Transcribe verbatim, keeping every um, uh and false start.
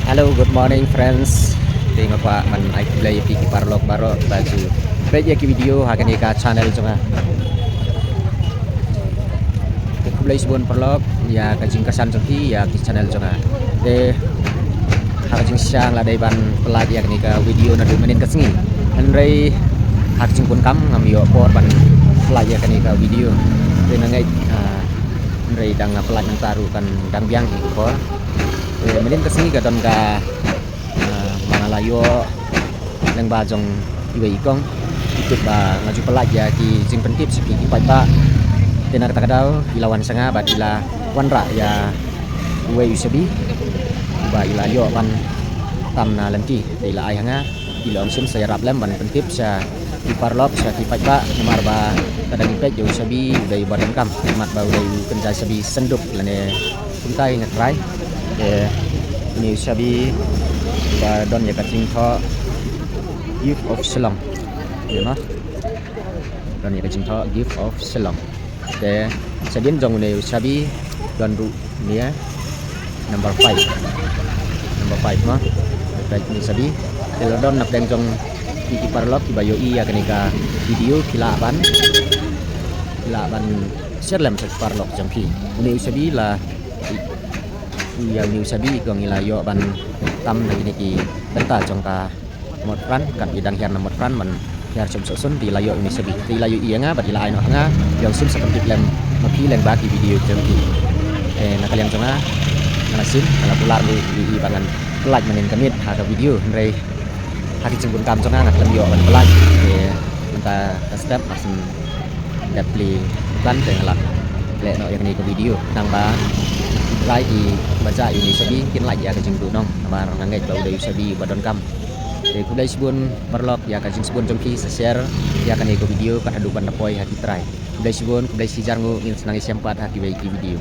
Hello, good morning friends. Te nga kwah ban ai khublei ïa phi ki paralok baroh ba ju peit ïa ki video ha kane ka channel jong nga. Te khublei shibun paralok ïa ka jingkyrshan jong phi ïa ki channel jong nga. Te ha ka jingshisha nga la dei ban pyllait ïa kane ka video naduh mynnin ka sngi. Hynrei ha ka jingbun kam ngam ïoh por ban pyllait ïa kane ka video. Te nga ngeit, ah, hynrei dang nga pyllait mynta ruh kan dang biang hi ka por. Te mynnin ka sngi ka don ka, ah, ba nga la ïoh lyngba jong iwei i kong, i tip ba nga ju pyllait ïa ki jingpyntip sha ki paidbah. Te na kata ka daw i la wan sha nga bad i la wanrah ïa uwei u shabi uba i la ïoh ban tam na lynti. Te i la ai ha nga, i la ong shim sa ïarap lem ban pyntip sha ki paralok, sha ki paidbah, namar ba ka dang i peit ïa u shabi u dei uba donkam, mat ba u dei u kynja shabi syndup lane kumta hi nga trai. Te une u shabi ba don ïa ka jingthoh Gift of Shillong. Ïa ma, don ïa ka jingthoh Gift of Shillong. Te shadien jong une u shabi don ruh une number five. Number five ma. Peit une u shabi. Te la don na pdeng jong ki, ki paralok kiba ïohi ïa kane ka video ki lah ban, ki lah ban share lem sha ki paralok jong ki. Une u shabi la, ïa une u shabi i kong i la ïoh ban tam na kine ki bynta jong ka Motphran, kat i dang hiar na Motphran ban hiar shuh shuh sun, te i la ïoh une u shabi. Te i la ïohi ïa nga bad i la ai noh ha nga, ïa u shim sa pyntip lem ma phi lyngba ki video jong ki. Te na ka liang jong nga, nga la shim, nga la kular ruh ïa i ba ngan pyllait mynnin ka miet ha ka video, hynrei ha ka jingbun kam jong nga nga khlem ïoh ban pyllait. Te mynta ka step mar syn dep plie plan te nga la leh noh ïa kane ka video. Nang ba ki trai kiba jah ïa une u shabi kin lait ïa ka jingduhnong, namar nga ngeit ba u dei u shabi uba donkam. Te khublei shibun paralok ïa ka jingsbun jong ki sa share ïa kane ka video kat haduh ban da poi ha ki trai. Khublei shibun, khublei shihajar nguh, ngin sa nang ïashem pat ha kiwei ki video.